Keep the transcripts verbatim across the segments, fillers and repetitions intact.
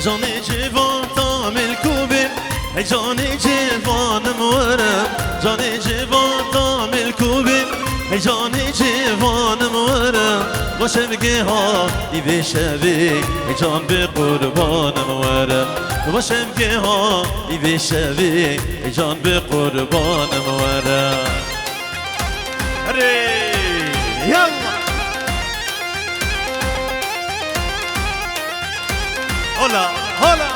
Canê civan tamil ku bin, hey canê civanim were. Canê civan tamil ku bin, hey canê civanim were. Va şevgeha î vê şevê, hey can bi qurbanim were. Va şevgeha î vê şevê, hey can bi qurbanim were. Herê, yallah. Hola, hola.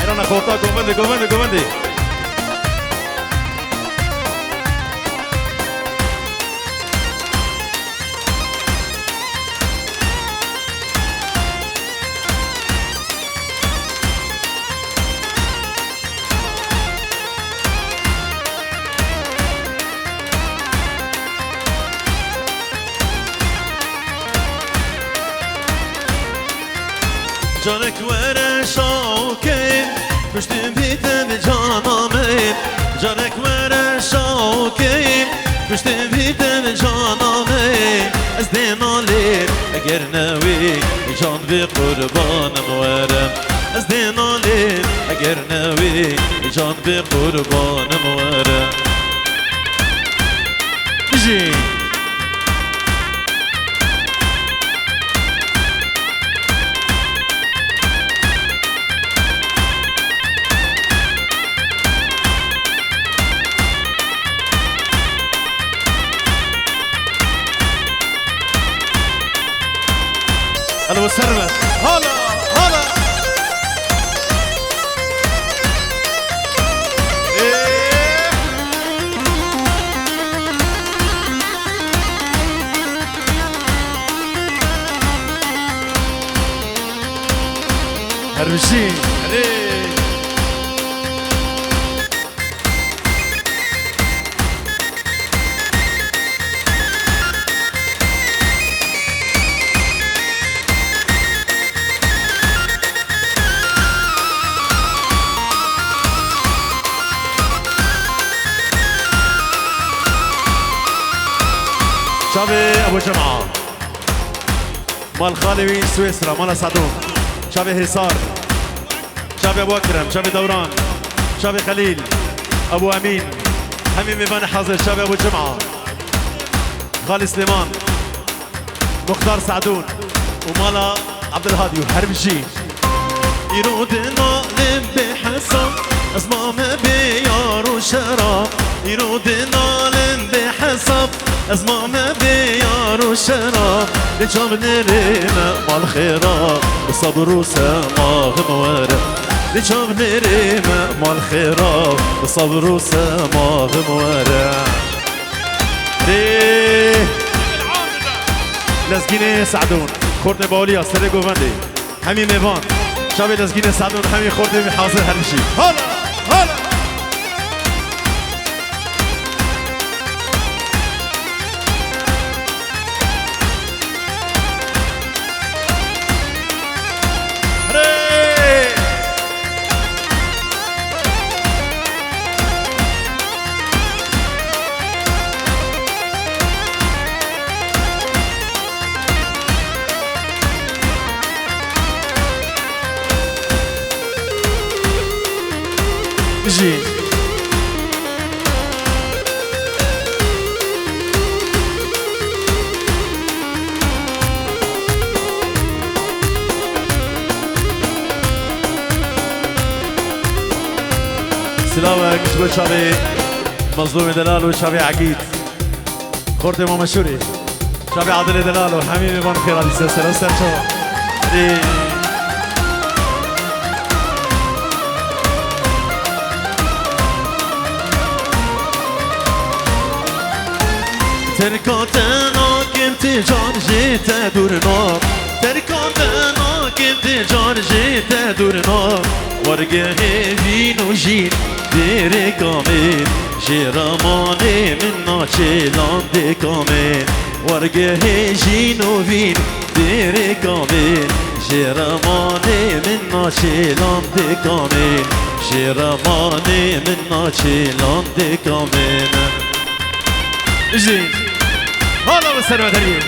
Erana xorta govende, govende, govende. Canek were şawkeyim, kuştin bîtin cana me. Canek were şawkeyim, kuştin bîtin cana me. Ez dê nalêm eger ne wî, can bi qurbanim were. Ez dê nalêm eger ne wî, can bi qurbanim were. Bijî. Alo, ser be. Hala, hala. Ee. Her bijî. Erê. Çavê Ebu Cema. Mal xalê wî Swêsra, mala Sadûn. Çavê Hêsar. Çavê Ebu Ekrem, çavê Dewran. Çavê Xelîl. Ebu Emîn. Hemî mêvanê hazir, çavê Ebu Cima. Xalê Silêman. Muxtar Sadûn. Û mala Abdulhadî û her bijî. Îro di nalên bê hesab, ez mame bê yar û şerab. Îro di nalên bê hesab, ez mame bê yar û şerab. Lê çav nêrê me mal xêra, bi sabr û sema him were. Lê çav nêrê me mal xêra, bi sabr û sema him were. Ê Lezgînê Sadûn, Xortê Bawliya, Serê Govendê. Hemî mêvan, çavê Lezgînê Sadûn, hemî xortê wî hazir her bijî. Hala, hala. Rê! Bijî. Silavek ji bo çavê Mezlûmê Delal û çavê Egîd. Xortê Mame Şûrî. Çavê Adilê Delal û hemî mêvan xêra dîse selam ser çava. Ê. Terka te nakim ti can jê te dûr na. Terka te nakim ti can jê te dûr na. Wergehê vîn û jîn dêrê kamê. Jê ramanê min naçê landê kamê. Wergehê jîn û vîn dêrê kamê. Jê ramanê min naçê landê kamê. Jêrevanê min naçê landê kamê min. Jî. Hala bi serveteriyê.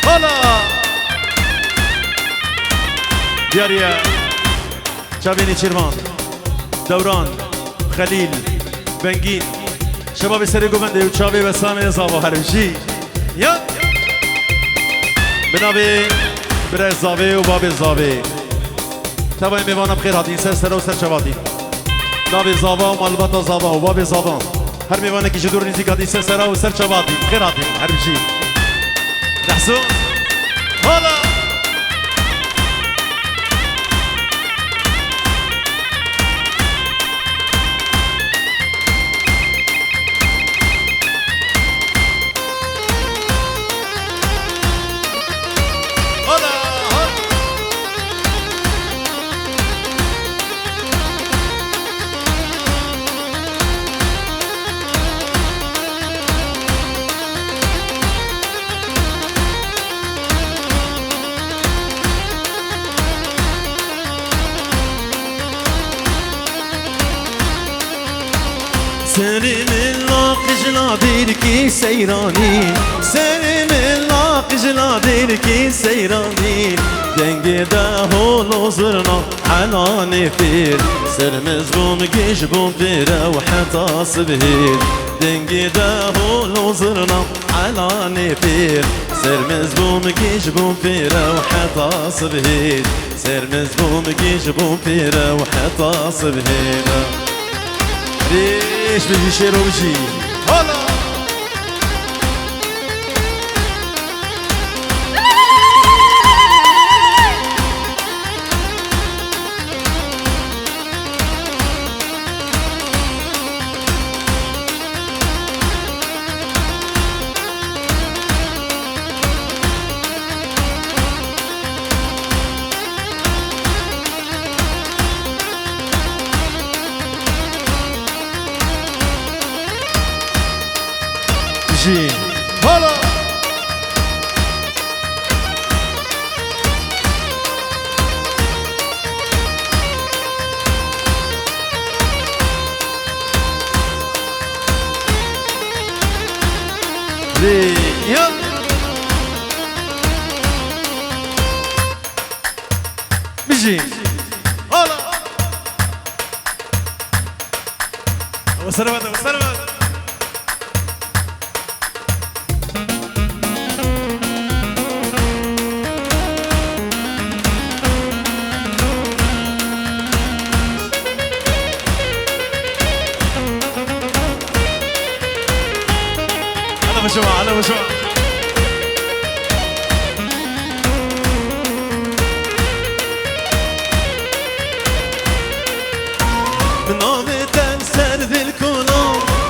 Hala. Diyariye. Çavê Nêçîrvan, Dewran, Xelîl, Bengîn, şebabê serê govendê û çavê Besamê Zava hermjî. Ya! Bi navê birê Zavê û babê Zavê. Tevayê mêvana bi xêr hatîn, ser sera û ser çava hatîn. Navê Zava û malbata Zava û babê Zava. Her mêvanekî ji dûr nîzîk hatî ser sera û ser çava hatî. Bi xêr hatî, hermjî. Rehso. Hala. Hala, hala. Serê min laqij la dêrikê seyranî, serê min laqij la dêrikê seyranî. Dengê dehol û zirna elanê pêr, sermez bûm gêj bûm pêre û heta sibhê. Dengê dehol û zirna elanê pêr, sermez bûm gêj bûm pêre û heta sibhê. Sermez bûm gêj bûm pêre û heta sibhê de. Rêş bijî şêro bijî. Hala. Jî. Hala. Lê ya. Bijî. Hala. Ew servet, ew servet. Hela bi şima, hela bi şima. Bi navê te li ser dil kola,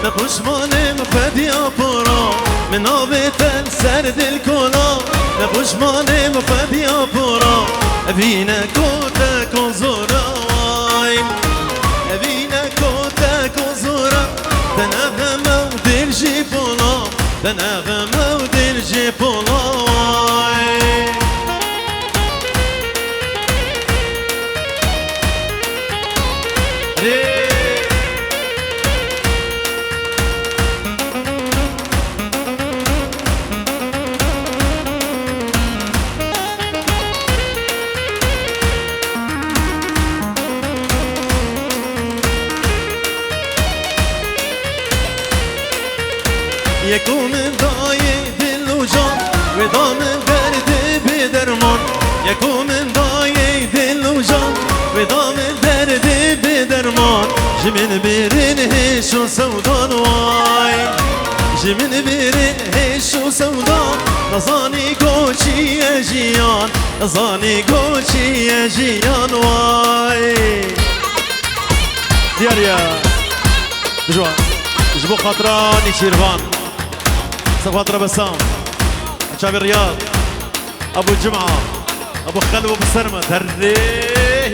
ne pişmanê min xwediya pora. Bi navê te li ser dil kola, ne pişmanê min xwediya pora. Evîne ko te ko zora way. Evîne ko te ko zora. Te ne xeme û dil jî pola. Te ne xeme û dil jî pola way. Yeko min dayê dil û can, wê da min derdê bê derman. Yeko min dayê dil û can, wê da min derdê bê derman. Ji min birin hêş û sewdan way. Ji min birin hêş û sewdan. Nezanî go çi ye jiyan, nezanî go çi ye jiyan way. Diyar ya. Ji bo xatira Nîçîrvan. Ser xatira Besam. Çavê Riyad. Ebu Cuma. Ebu Xelbo bi ser me. Derrê.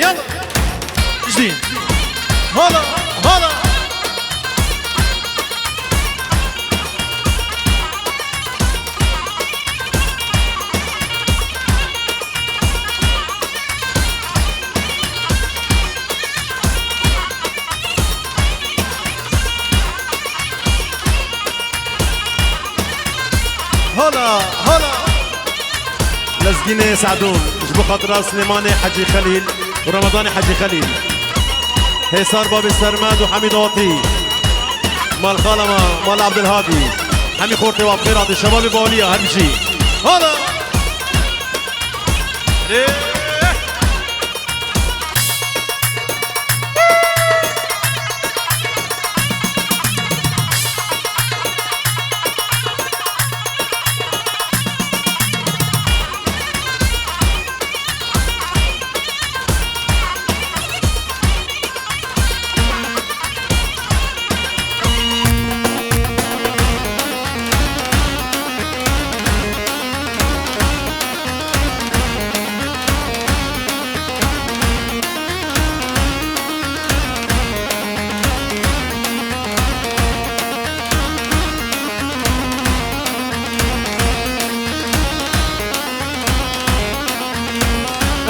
Yala. Jidî. Hala. Hala. Hala, hala. Lezgînê Sadûn, ji bo xatira Silêmanê Hecî Xelîl û Ramadanê Hecî Xelîl. Hêsar Babê Sermed û Hemîd Atî. Mal xala me, mal Abdulhadî. Hemî xortê wa bi xêr hatî, şebabê Bawliya, her bijî. Hala. Ê!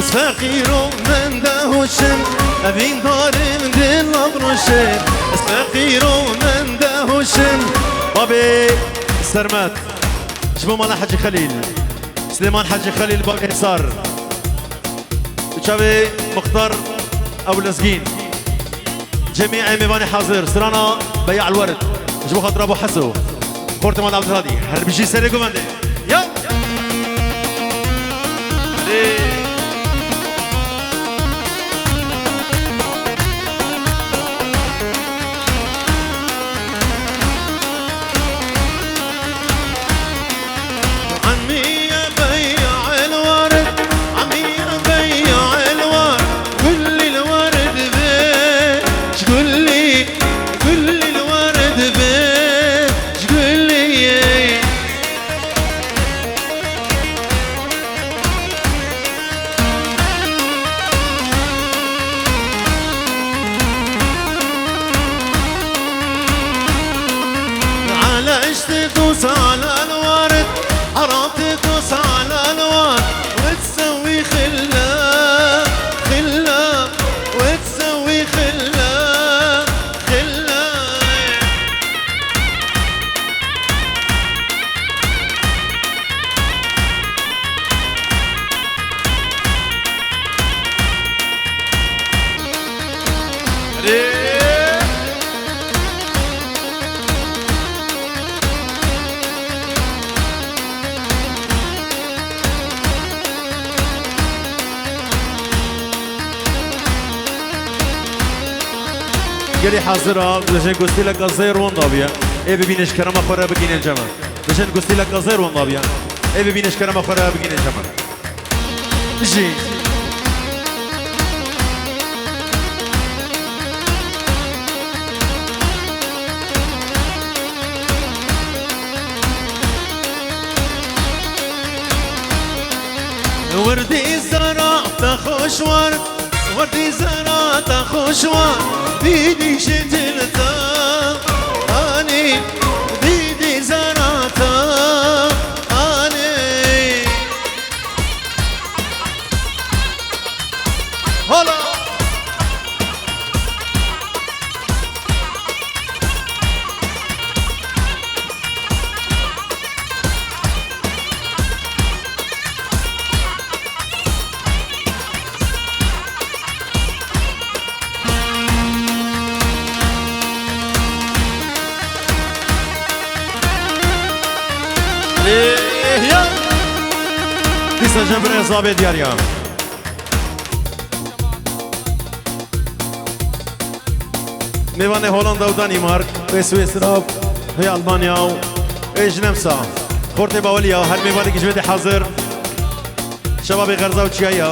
Ez feqîr û mende hoşim, evîn darim dil navroşim. Ez feqîr û mende hoşim. Babê Sermet, ji bo mala Hecî Xelîl, Silêman Hecî Xelîl, Babê Hêsar. Û çavê Muxtar Ebu Lezgîn. Cemî ê mêvanê hazir. Strana Beya Elwerid. Ji bo xatira Abu Heso. Xortê Mal Abdulhadî. Her bijî serê govendê. Ya! Ê! عمي بيع الورد، عمي بيع الورد، كل الورد بيت، شقولي، كل الورد بيت، شقولي. على عشت دوس على الورد، عرفت دوس على الورد، وتسوي خلة، خلة، وتسوي خلة، خلة. Gelî hazir a, dibêjin ku stîleka zêr wenda bûye. Ê bibînin ji kerema xwe re bigihînin cem e. Dibêjin ku stîleka zêr wenda bûye. Ê bibînin ji kerema xwe re bigihînin cem e. Jî. Wirdî zara te xweş war, wirdî zara te xweş war, dîdî ji dil te anî, dîdî zara te anî. Hala. Ê, ya. Dîsa cem bire zabê diyar ya. Mêvanê Holanda û Danîmark, ê Swîsra, ê Almanya û ê Jinemsa. Xortê Baweliya, her mêvanekî ji vê de hazir. Şebabê Xerza û Çiyaya.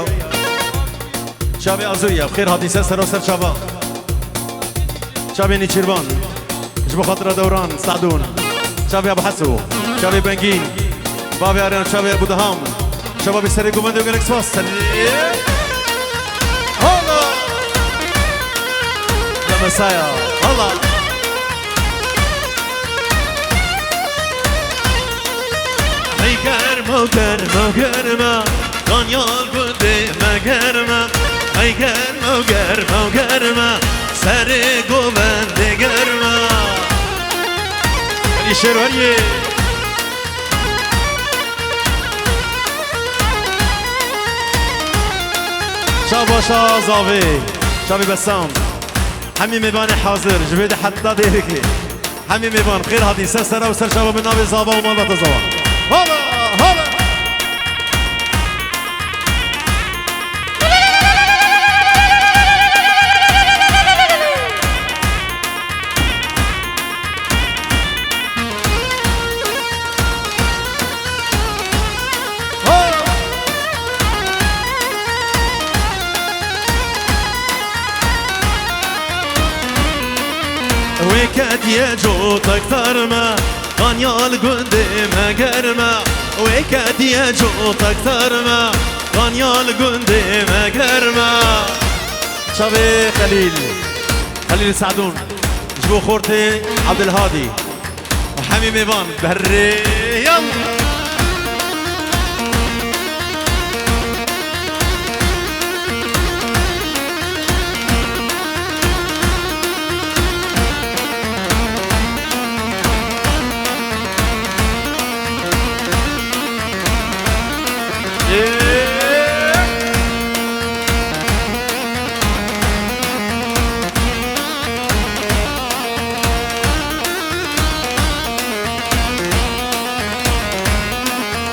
Çavê Azûya, bi xêr hatî ser sera û ser çava. Çavê Nîçîrvan, ji bo xatira Dewran, Sadûn. Çavê Abu Heso, çavê Bengîn. Bavê Aryan, çavê Abu Deham. Şebabê serê govendê û gelek spas. Serê. Hala. Demesaya. Hala. Hey germa, germa, germa, Kanyal gundê me germa, hey germa, germa, germa, serê govendê germa. Hadi Şêrvaniyê. Başa zavê. Çavê Besam. Hemî mêvanê hazir. Ji vê de heta dêrikê. Hemî mêvan xêr hatî ser sera û ser çava min navê zava û malbata zava. Hala, hala. Wê ketiye cotek terme, Qanyal gundê me germe, wê ketiye cotek terme, Qanyal gundê me germe. Çavê Xelîl, Xelîl Sadûn, ji bo xortê Abdulhadî. Hemî mêvan, berê yalla.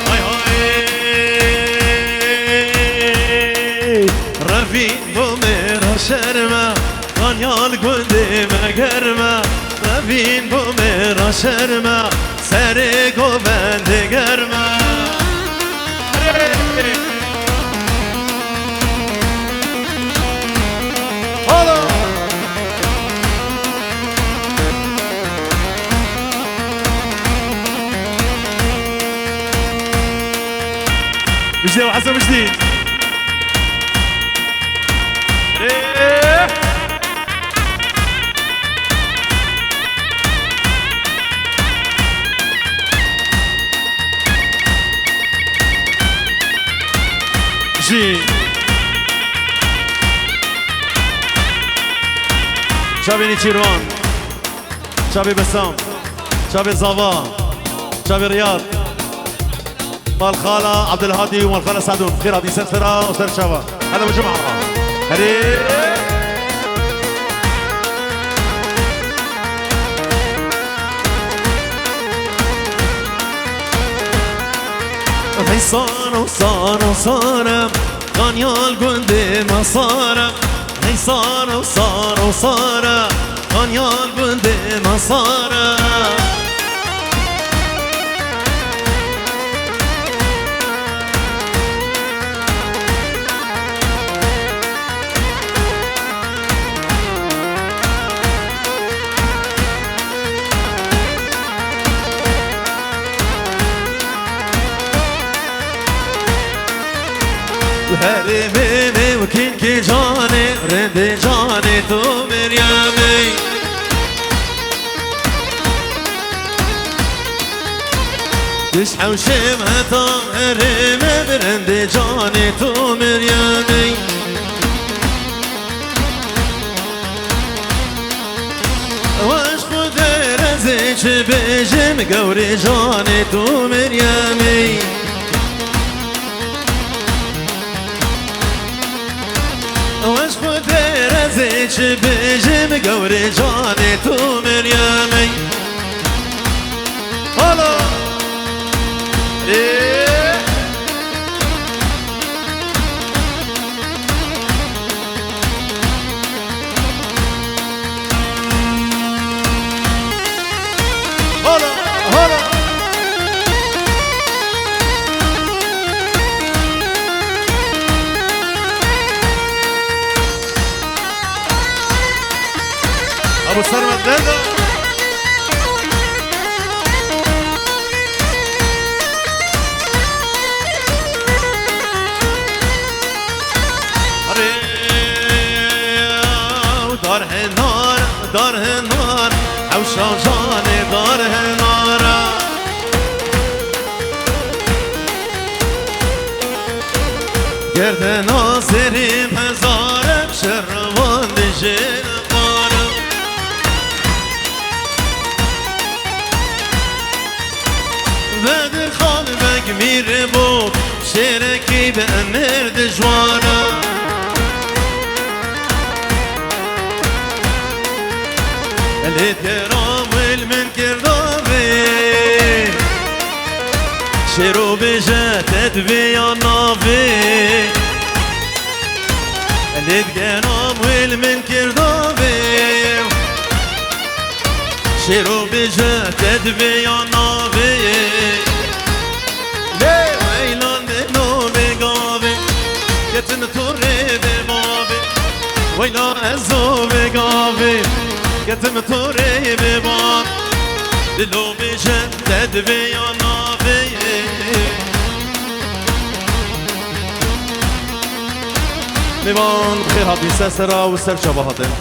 Hay hay. Revîn bo me re şerme, Qanyal gundê me germe. Revîn bo me re şerme, serê govendê germe. Hala! Müjde ve Hasan Müjde. Ee! Jî. Çavê Nîçîrvan, çavê Besam, çavê Zava, çavê Riyad, malxala Abdulhadî û malxala Sadûn. Xêr hatî ser sera û ser çava. Hela bi cuma. Herê. Hey sara, sara, sara, Qanyal gundê me sara. Hey sara, sara, sara, Qanyal gundê me sara. Herê mêmê û kînkê canê, rindê canê tu Meryemê. Diş hewşê me ta herêmê, rindê canê tu Meryemê. Weş Xwedê rezê çi bêjim, gewrê canê tu Meryemê. Weş Xwedê rezê çi bêjim, gewrê canê tu Meryemê. Hala! Ê! Hala, hala. Abu Sermet nerede? Arê, dar henar, dar henar, hewşa canê dar henara. Gerdena serê mezare, şervan dijêr qara. Bedir Xan Beg mîr bû, şêrekî bi emir dijwara. Êt geram wêl min kir davê. Şêro bêje te divê ya navê. Lêt geram wêl min kir davê. Şêro bêje te divê ya navê. Lê weylan de no bê gavê. Ketim torê bê bavê. Weyla ez o bê gavê. Ketim torê bê bavê. Dilo bêje te divê ya navê. Mêvan, bi xêr hatin, ser sera û ser çava hatin.